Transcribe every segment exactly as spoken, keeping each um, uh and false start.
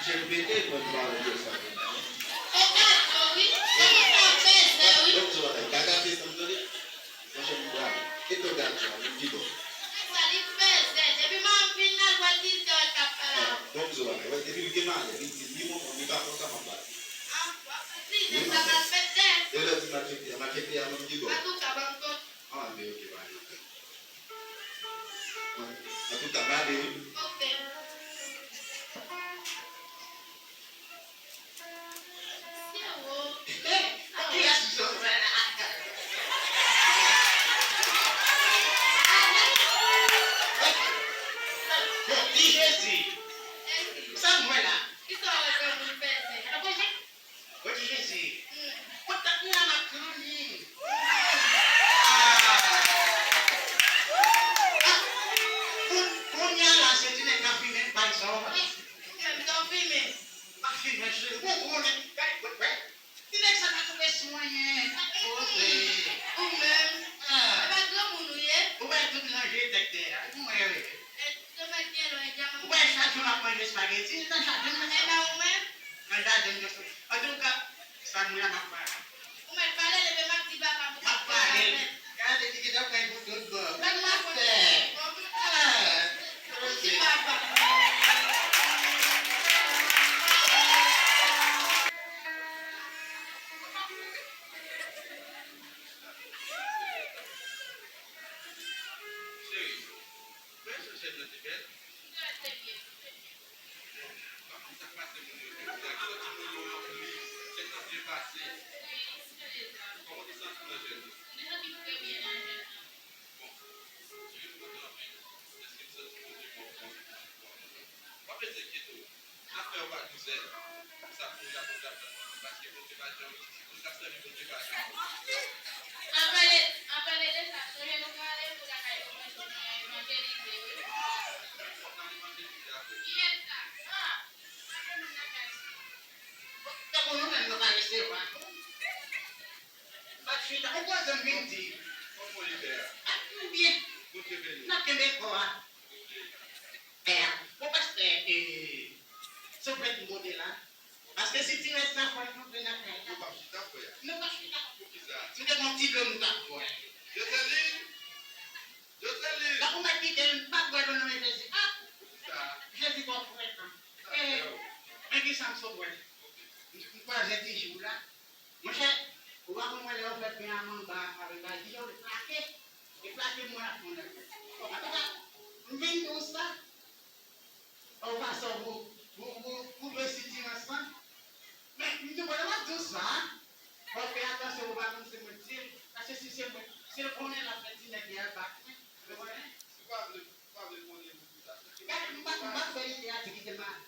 Repete, mwen pa wè sa. O gade, wi. Sa mwen pa peze, wi. Donk, donk, donk, gade, gade, sa m tande. Monchè, m prale. E to gad sa, m di bon. Sa li peze. Depi manman m vin la, l wè l di se w k ap pale avè l. Bon, m di w bagay. Wè, depi l gen malè, li di, li bon, li pa kontan m ap pale. Ah, w ap di, nèg sa mal fete. E lè di mal fete, mal fete a, m di bon. Antouka, ban m kont. Ah, men ok, pa gen pwoblèm. Antouka, m ale wi. Ok. Bon, di Jezi. Sa m wè la? Kisa w wè granmoun peze? Mwen di Jezi. Mwen t ap la m ap granmoun. Ah. Ah. Koun-, kounye a la, se ti nèg k ap fimen, bay sa w wè. Ou menm, sa w fimen? Pa fimen, cheri. Ou konnen. Gade, wè, wè. Ti nèg sa pa tou wè sou anyen. Poze. Ou menm. Ah. E pa granmoun ou ye? Ou wè tout ranje tèt dèyè a. Ou wè, wè. E, ou wè chak jou m ap manje espageti, nan jaden m nan. E nan ou menm? Nan jaden m nan. Antouka, sa m wè a m ap pale. Ou mèt pale, leve m ap di papa m. M ap pale. Gade ki gentan pran pou tout bò. Gad m ap fè. Ah, ti papa. Cheri, men jan chèn nan te bèl. Trè byen, trè byen. Bon, pa konn sa k pase moun yo, men m di a, gen yon timoun yo ranpli, chèn nan byen pase. Kòman w te santi w nan jèn nan? M te santi m trè byen nan jèn nan. Bon, cheri, m kontan anpil. Èske m santi Bondye bon pou mwen? Bon, bon, bon. Pa bezwen enkyete w. N ap fè yo pa douzè. Sa pou nou la pou nou t ap tann. Paske Bondye pa janm, nou t ap sèvi Bondye pa janm. An pale, an pale de sa, sonje nou pral ale pou lakay Omen Junior evanjelize, wi. Fòk n al evanjelize apre. Kiyès sa? Ah, pa gen moun lakay sa. Tankou nou menm nou pa resevwa. Bat chita, ou koze m vin di. Kòman w ye pè a? Ah, nou byen. Bondye beni w. N ap kenbe kò a. Pè a. Bon, pastè, e, se w mèt mode la. Paske si ti rès la fò l rantre nan kay la. Nou p ap chita, frè. Nou p ap chita. Poukisa? Si w te gen yon ti dlo, nou t ap bwè. Joseline! Joseline! Donk, ou mèt kite l, m p ap bwè dlo nan men Jezi. Ah! Poukisa? Jezi twò frekan. E, men kisa m sot wè. M, m kwaze ti jou la. Monchè, ou pa konprann lè yo fè pen a manba avèk bay, di yo plake, e plake mwen ap fè yon lè. Antouka, m vin di w sa, ou pa sòv ou, ou, ou, ou dwe sitirans lan. Men, m di w, pandan m ap di w sa, fò w fè atansyon pou w pa panse mwen di l, paske si se mwen, si l konnen l ap fè ti nèg li a bat mwen, ou konnen? Si w pa vle, si w pa vle konnen pou sa. Gade, m pa, m pa fè lide a di kite m ale.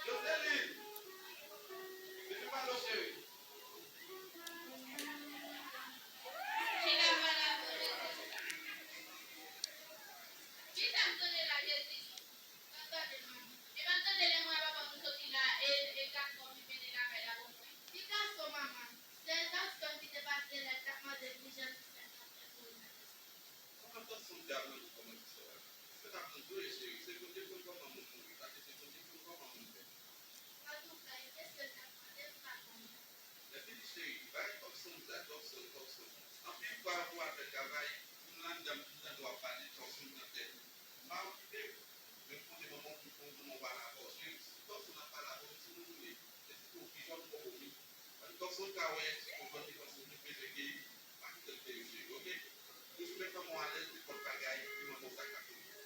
Joseline! Vini pale w, cheri. Chita pale avè w, Jezi. Kisa m tande la, Jezi? Pa tande, manman. E pa tande lè mwen a papa m soti la, e, e gason ki mennen lakay la pou mwen. Ki gason, manman? Se Edson ki te pase lè l t ap mande pou Jezi fè sa fè pou li. Kòman Tòson te ap mande kòman ti sè w la? Mwen t ap tann tou wi cheri, se Bondye k konn kòman moun mouri, paske se Bondye k konn kòman moun fè. Antouka, e kèske l t ap mande m pa konnen. Lèfini cheri, bay Tòson sa, Tòson, Tòson. Anpil fwa pou w al fè travay, m anndan m tande w ap pale, Tòson nan tèt ou. M pa okipe w, men m konte manman w pou konn kòman w pale avè w. Cheri, si Tòson ap pale avè w, di nou nou ye. Se ti tou vizyon m poko mi. Tòson ka wè si konprann li panse li bezwen geri, pa kite l geri cheri, oke? Jis met manman w alèz nenpòt bagay, di manman w sa k ap rive.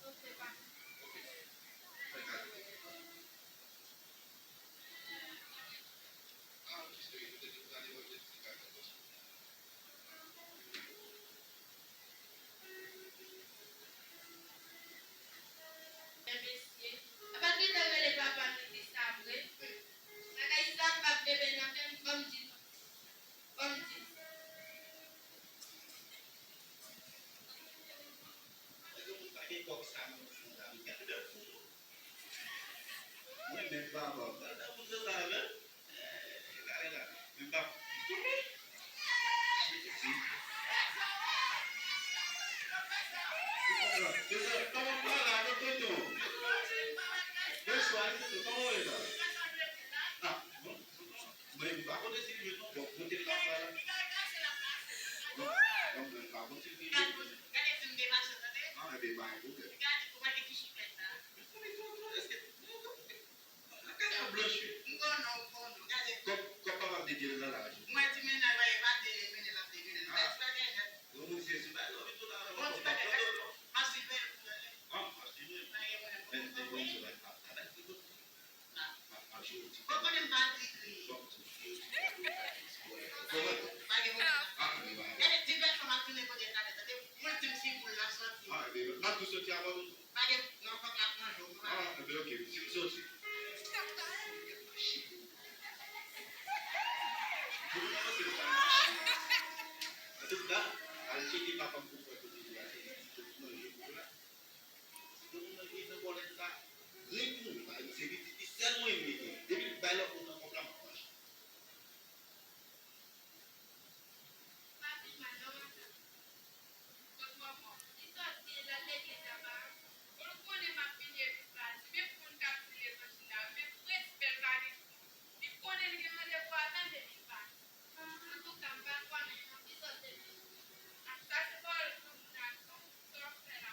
Oke, papa. Oke. Fè gade. Ah, oke cheri, nou te di pou n ale wè Jezi ka fè Tòson. Men mesye, a pa t gentan rele papa m li di sa vre? Bagay sa p ap bebe nan fè m, ban m di non. Ban m di non. Gade moun pa gen kòb sa non, moun sa, gade bèl fou. Mwen menm papa m, gade bèl fou sa, men. Gade la, men m pa. Jezi. Kòman m pale avèk tonton? Ou konnen m pa kri kri. Bon, se si yo ti kòman? Pa gen pwoblèm. Ah, men pa gen. Gade, ti bèl fanm ap tounen kote l talè, tande. Mwen di m si boul la sòti. Ah, men n ap tou sòti avan nou. Pa gen, non, fòk l ap manje w. Ah, men oke, si m sòti. Pou nou avanse nan sa. Antouka, al tcheke papa m pou m wè kote li a, se li ki pot manje pou la. Si tout moun nan gen nan bòlèt sa, grenn pou mwen, pa se pitit li sèl mwen m gen. Depi l bay lòt moun nan kòb la, m ap manje. Papi m al nan madanm. Kot Mòmon? Li sòti, l al legliz laba. Bon, ou konnen m ap vini epi l pati. Men pou moun k ap di levanjil la, men pou respè l pa gen. Li konnen l gen randevou avè m epi l pati. Antouka, m pa kwè nan yon epizòd de vi. Ak sa se pawòl granmoun nan, sa w fè la.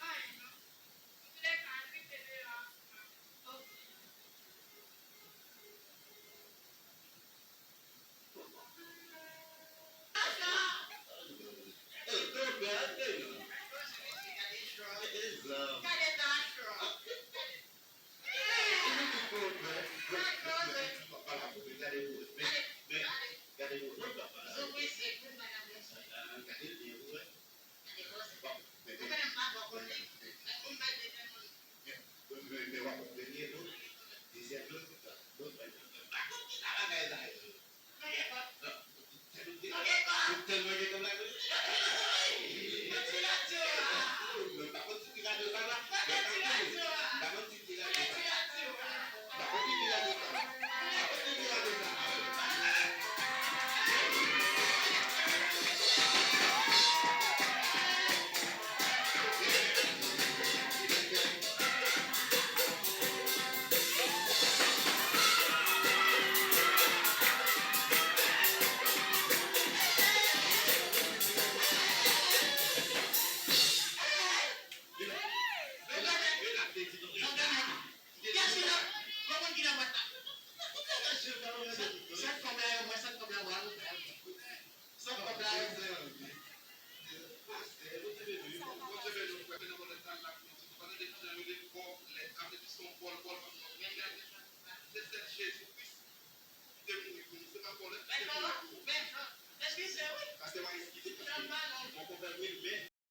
Anyen non. Antoulèka, ann rive deyò ansanm avè m. Oke.